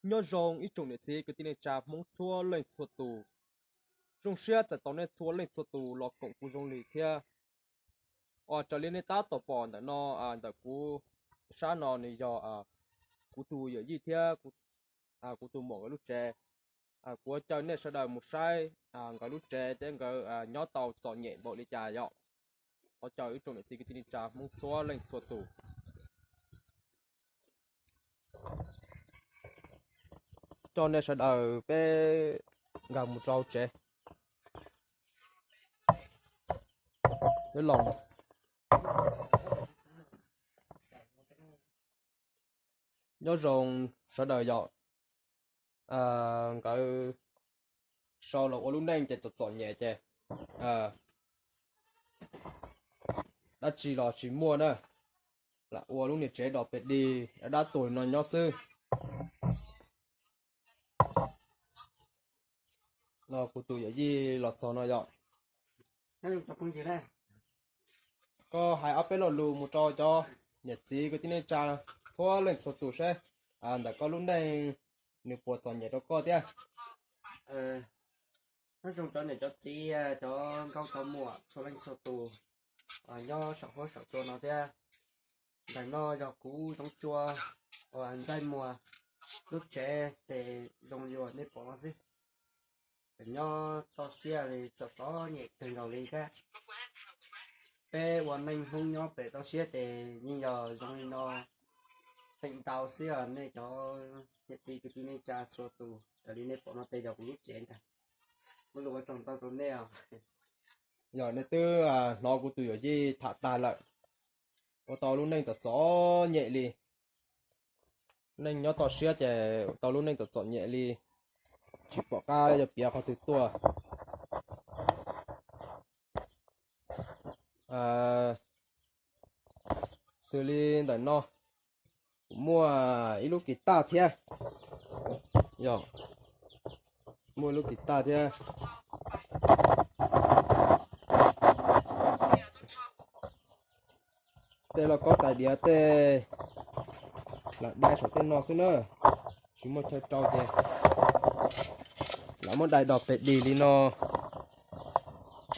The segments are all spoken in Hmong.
Nyob zoo ib tsoom niam txiv kwv tij neej tsa Hmoob txhua leej txhua tus. Zoo siab txais tos nej txhua leej txhua tus los koom kuv zoo li thiab. Uas raws li nej tab tom pom ntawm no, ntawm kuv sab no nws yog kuv tus yawm yij thiab kuv tus muam nkawd lub tsev. Kuv ua caw nej sawv daws mus saib nkawd lub tsev thiab nkawd nyob tau txom nyem npaum li cas yom. Ua caw ib tsoom niam txiv kwv tij neej tsa Hmoob txhua leej txhua tus. Coj nej sawv daws peb nkag mus rau tsev. Peb los. Nyob zoo sawv daws yom. Nkawd sau los ua lub neej ces txom txom nyem ces dab tsi los tsis muaj na, lam ua lub niag tsev dos pes dig dab dab tuag no nyob xwb. Los kuv tus yawm yij los txog no yom. Koj hais ob peb lo lus mus rau cov niam txiv kwv tij neej tsa txhua leej txhua tus saib ntawm koj lub neej nws puas txom nyem rau koj thiab. Nyob zoo cov niam cov txiv, cov nkauj cov muam txhua leej txhua tus nyob saum huab saum cua no thiab. Ntawm no yog kuv Zoov Tsua uas Ntxaij Muas lub tsev ces zoo li uas nej pom no xwb. Tseem nyob toj siab li txom txom nyem kawg nkaus li thiab. Peb ua neej Hmoob nyob pem toj siab ces yeej yog zoo li no feem ntau xwb os nej cov niam txiv kwv tij neej tsa txhua tus. Raws li nej pom no ces yog kuv lub tsev ntag. Muaj lus ua tsaug ntau rau nej os. Yog nej twb hnov kuv tus yawm yij tham tag lawm, ua tau lub neej txom txom nyem li. Neej nyob toj siab ces ua tau lub neej txom txom nyem li, tsis pom qab yuav piav qhov twg tuaj. Xws li ntawm no kuv muaj ib lub kis taj thiab. Yog, muaj ib lub kis taj thiab. Tej lauj kaub tais diav tej lam dai saum tej no xwb na, tsis muaj chaw rau ces lam muab dai dos pes dig li no,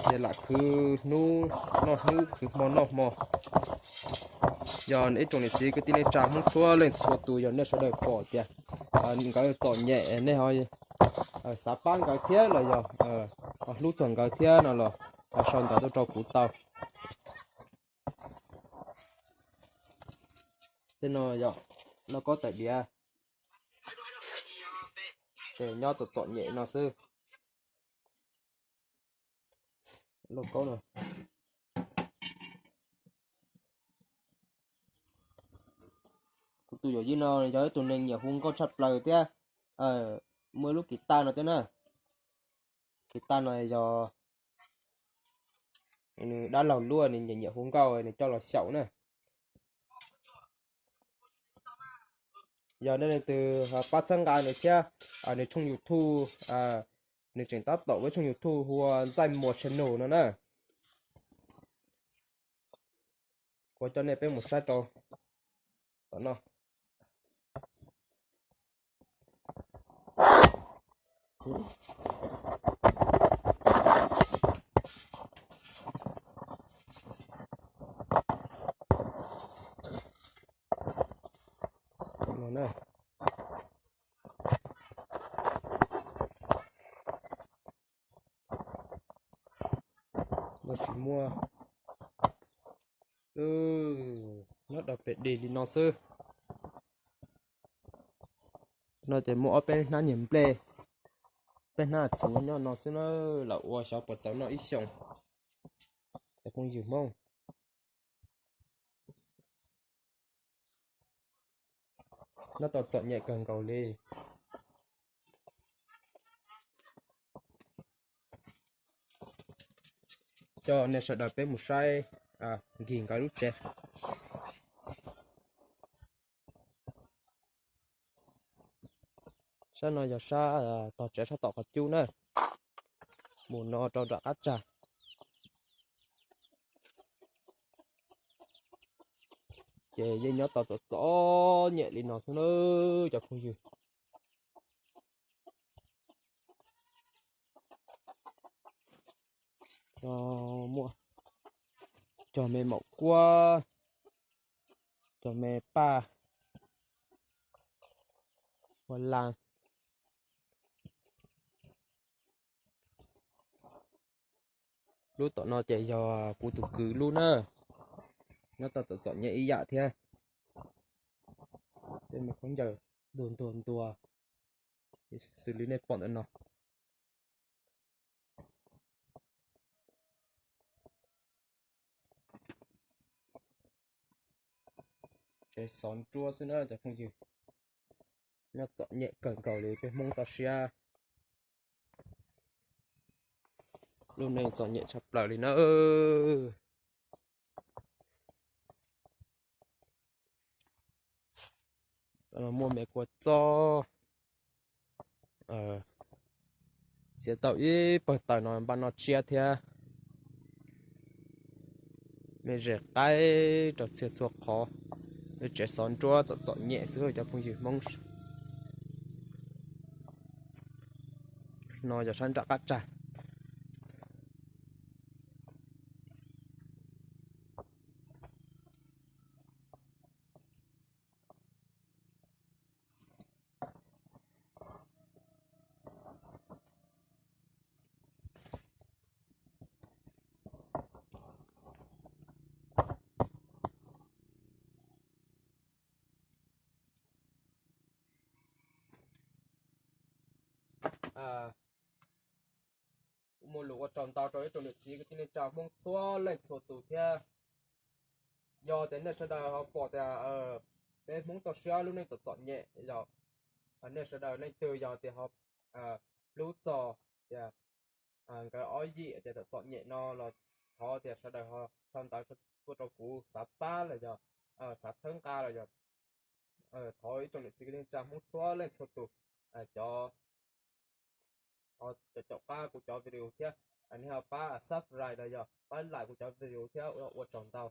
ces lam khwv hnub noj hnub, khwv hmo noj hmo. Yog ib tsoom niam txiv kwv tij neej tsa Hmoob txhua leej txhua tus, yog nej sawv daws pom tias nkawd txom nyem, nej ho xav pab nkawd thiab los yog ho hlub txog nkawd thiab no los ho sau ntawv tuaj rau kuv tau. Tej no yog lauj kaub tais diav, ces nyob txom txom nyem no xwb. Lauj kaub no, kuv tus yawm yij no yog ib tug neeg nyiam hu nkauj tshaj plaws thiab, muaj ib lub kis taj no thiab na. Kis taj no yog nws dab laug luaj, nws nyiam nyiam hu nkauj, nws coj los xyaum na. Yog nej leej twg pab txhawb nqa nws thiab, nws tshooj YouTube, nws tseem tab tom ua tshooj YouTube hu ua Ntxaij Muas Channel no na. Kuv coj nej peb mus saib rau tom no. No tsis muaj, nyob dog pes dig li no xwb. No ces muaj ob peb hnab niag nplej, peb hnab txhuv nyob no xwb na, lam ua xyov puas txaus noj ib xyoos. Cov phooj ywg Hmoob, nyob tau txom nyem kawg nkaus li. Coj nej sawv daws peb mus saib nkig nkawd lub tsev. Sab no yog sab tog tsev sab tom qhov cub na, mus no rau nram qab tsag. Ces yeej nyob tau txom txom nyem li no xwb na cov phooj ywg. No muaj cog me maum kuab, cog me paj, ua laj. Lub tom no ces yog kuv tus kwv lub na, nyob tau txom txom nyem ib yam thiab. Tej me khaub ncaws ntuag ntuag ntua, xws li nej pom ntawm no. Tsev xov nruab xwb na cov phooj ywg, nyob txom nyem kawg nkaus li peb Hmoob toj siab. Lub neej txom nyem tshaj plaws li na. Muaj me kua txob, txiav tau ib pawg taws no npaj noj tsiab thiab. Me zes qaib rau txhia txhua qhov, tsev xov nruab txom txom nyem xwb cov phooj ywg Hmoob. No yog sab nram qab tsag. Kuv muaj lus ua tsaug ntau rau ib tsoom niam txiv kwv tij neej tsa Hmoob txhua leej txhua tus thiab. Yog tias nej sawv daws ho pom tias peb Hmoob toj siab lub neej txom txom nyem, yog nej sawv daws leej twg yog tias ho hlub txog tias nkawd ob yim tias txom txom nyem no los thov tias sawv daws ho sau ntawv tuaj rau kuv xav pab los yog xav txhawb nqa los yog thov ib tsoom niam txiv kwv tij neej tsa Hmoob txhua leej txhua tus, cov caum qab kuv cov video thiab, nej ho pab subscribe los yog pab like kuv cov video thiab ua tsaug ntau.